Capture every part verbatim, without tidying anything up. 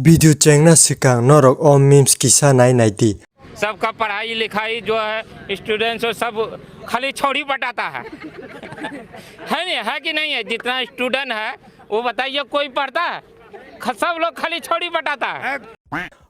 Video chengna swkang norok o memes kisa nai nai di. सबका पढ़ाई लिखाई जो है, स्टूडेंट्स हो, सब खाली छौड़ी पटाता है। है नहीं, है कि नहीं है? जितना स्टूडेंट है, वो बताइए, कोई पढ़ता है? ख-, सब लोग खाली छौड़ी पटाता है।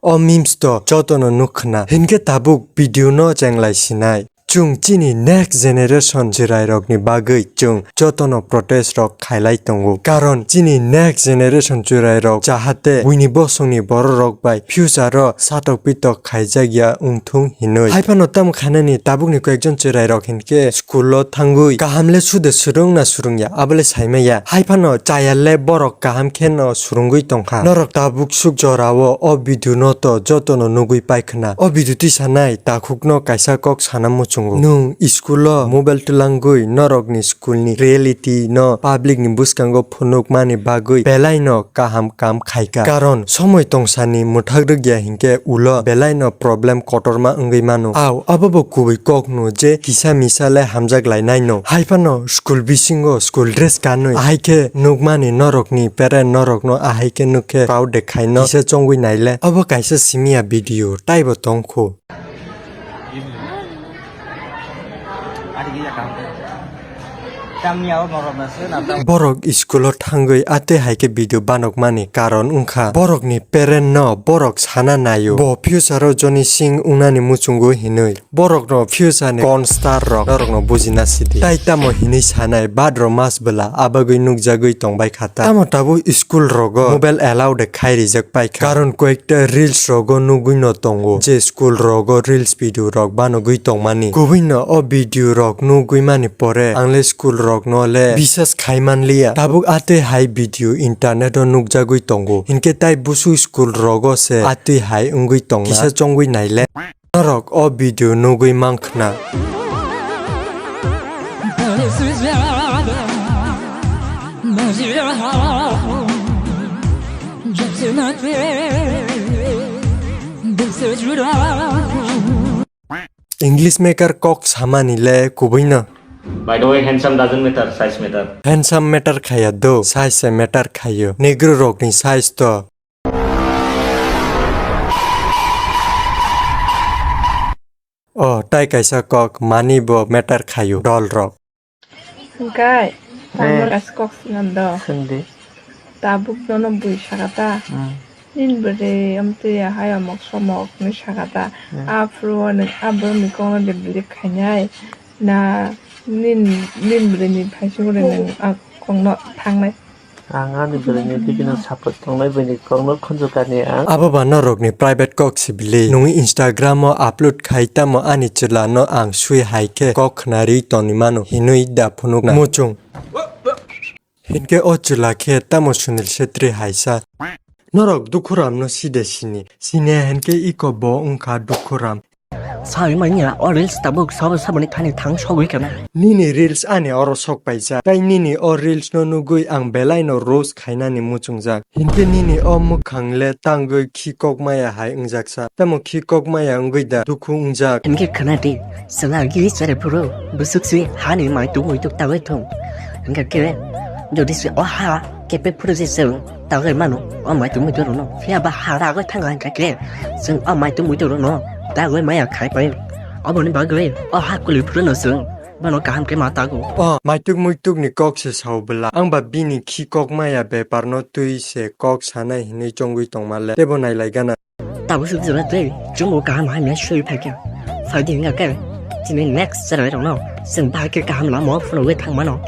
O memes to jotono nuk khna. Hinkhe tabuk video no chenglai sinai. Chwng chini next generation chwrairokni bagwi chwng jotono protest rok khailai tongo. Karon chini next generation chwrairok jahate buini bosongni bororok bai future o satok pitok khaijak ya wngthung hinwi. Haiphano tamo khainani tabukni koyekjon chwrairok hinkhe school o thangwi kaham le sude swrwngna swrwngya abole saimaya. Haiphano chaya le borok kaham kheno swrwngwi tongkha. Norok tabuk suk jorao o video no to jotono nugwi paikhwna. O video tisanai takhukno kaisa kok sana muchungo. Nwng school o mobile twlangwi norokni school ni reality no public ni bwskango phunukmani bagwi belai no kaham kam khaikha. Karon somoi tongsani mwthak rwgya hinkhe ulo belai no problem kotorma wngwi mano. Au, abo bo kubui kok no je kisa misa le hamjak lainai no. Haiphano school bisingo school dress kanwi ahai khe nukmani norokni parent norokno ahai khe nuk khe proud de khaino kisa chongwi naile. Obo kaisa simiya video taibo tongkhu. Borok school o thangwi atwi hai khe video banokmani karon wngkha borokni parent no borok sana naio bo future o Joni Singh wngnani muchungo hinwi. Borokno future ni corn star rok norokno bujina sidi. Tai tamo hinwi sanai, bhadro mas bwla abagwi nukjagwi tongbai kha ta. Tamo tabuk school rogo mobile allow de khai rijak paikha. Karon koyekta reels rogo nugwi no tongo je school rogo reels video rok banogwi tongmani. Kubui no o video rok nugwi mani pore ang le school rok no le bisas khai manliya. Tabuk atwi hai video internet o nukjagwi tongo. Hinkhe tai busu school rogo se atwi hai wngwi tongo. Kisa chongwi naile. Norok o video nugwi mankhna. English maker kok samani le kubui no. By the way, handsome doesn't matter, size matter. Handsome matter khaya do, size se matter khayo. Negro rokni size to. O, tai kaisa kok, mani bo matter khayo, dol rok. Hwnkhe, tamo kaisa kok swnam do. Swngdi. Tabuk nono bui sakata. Hmm. Nini bwrwi amtwi ahai omok somok hinwi sakata. Hmm. Aphuru o nwng a borokni kokno de believe khainai. Na nini, nini bwrwini phaichukgwi nwng a kokno thangnai. Ang ani bwrwini digino support tongnai, bini kokno khunjukani ang. Abo ba norokni private kok sibili. Nwng Instagram o upload khai tamo ani chwla no ang sui hai khe kok khna ri toni mano hinwi da phunukna. Muchung. Hinkhe o chwla khe tamo Sunil Chhetri hai sa. Norok Dukhuram no side sini. Sini hinkhe iko bo wngkha Dukhuram. Sai manya o reels tabuk sabo saboni thani thang sogwi kana. Nini reels ani oro sok paijak. Tai nini o reels no nugwi ang belai no roast khainani muchungjak. Hinkhe nini o mwkhang le tangwi khi kok maya hai wngjaksa. Tamo khi kok maya wngwi da dukhu wngjak. Hinkhe khana di, chwla giri chare phuru, bwswk si hani mai tuk mui tuk tagwi thung. Hinkhe khe, jodi se o ha, Kepek phuru se chwng tagwi mano, o maitu muitu rokno. Phiya ba ha ragwi thango hinkha khe, chwng o maitu muitu rokno tagwi maya khai pai. Oboni bagwi o ha kwlwi phuru no chwng bono kaham khe ma tago. O maituk muituk ni kok se sao bwla. Ang ba bini khi kok maya bepar no twi se kok sanai hinwi chongwi tongma le tebo nai lai gana. Tabuk swk jora tei chwngbo kaham hamya swi phaikha. Phaidi wngkha khe chini next chwrairokno chwng bahai khe kaham lamao phunugwi thangmano.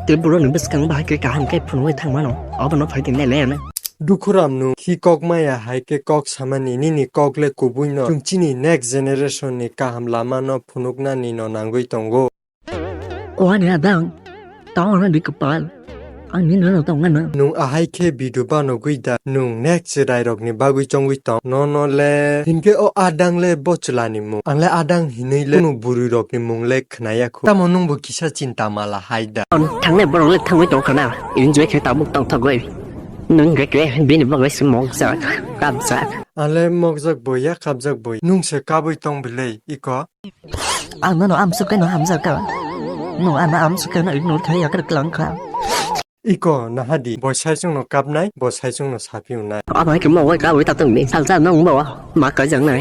Tei borokni bwskango bahai khe kaham khe phunugwi thangmano. Obono phaidi nailaiya na. Dukhuram nwng khi kok maya hai khe kok samani nini kok le kubui no. Chwng chini next generation ni kaham lama no phunuknani no nangwi tongo. Kwani adang, tao ano di kwpal, ang nini no tong ano. Nwng ahai khe video banogwi da, nwng next chwrairokni bagwi chongwi tong, nono le. Hinkhe o adang le bo chwlani mung, ang le adang hinwi le kunu bwrwirokni mung le khwnaya khu. Tamo nwngbo kisa chinta mala hai da. Ang thangnai borok le thangwi tong khana, enjoy khe tabuk tongthogwi. Nwng hwnkhe bini bagwi se mokjak, kapjak. Ang le mokjak bo ya, kapjak bo ya. Nwng se kabwi tong bwlai, iko. Ang nono amsuk khe no hamjak ka. No ano amsuk khe no ignore khai yakar klang kha. Iko nahadi, bo saichung no kapnai, bo saichung no sapiunai. Abo hai khe mowai ka wi ta tong ni salsa nong bo ma ka jang nai.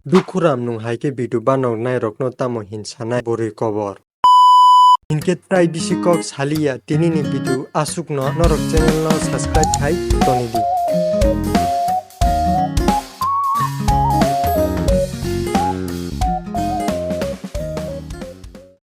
Dukhuram nwng hai khe video banok nairokno tamo hin sanai bwrwi kobor. Hinkhe trai bisi kok saliya tinini video aswkno norok channel no subscribe khai toni di.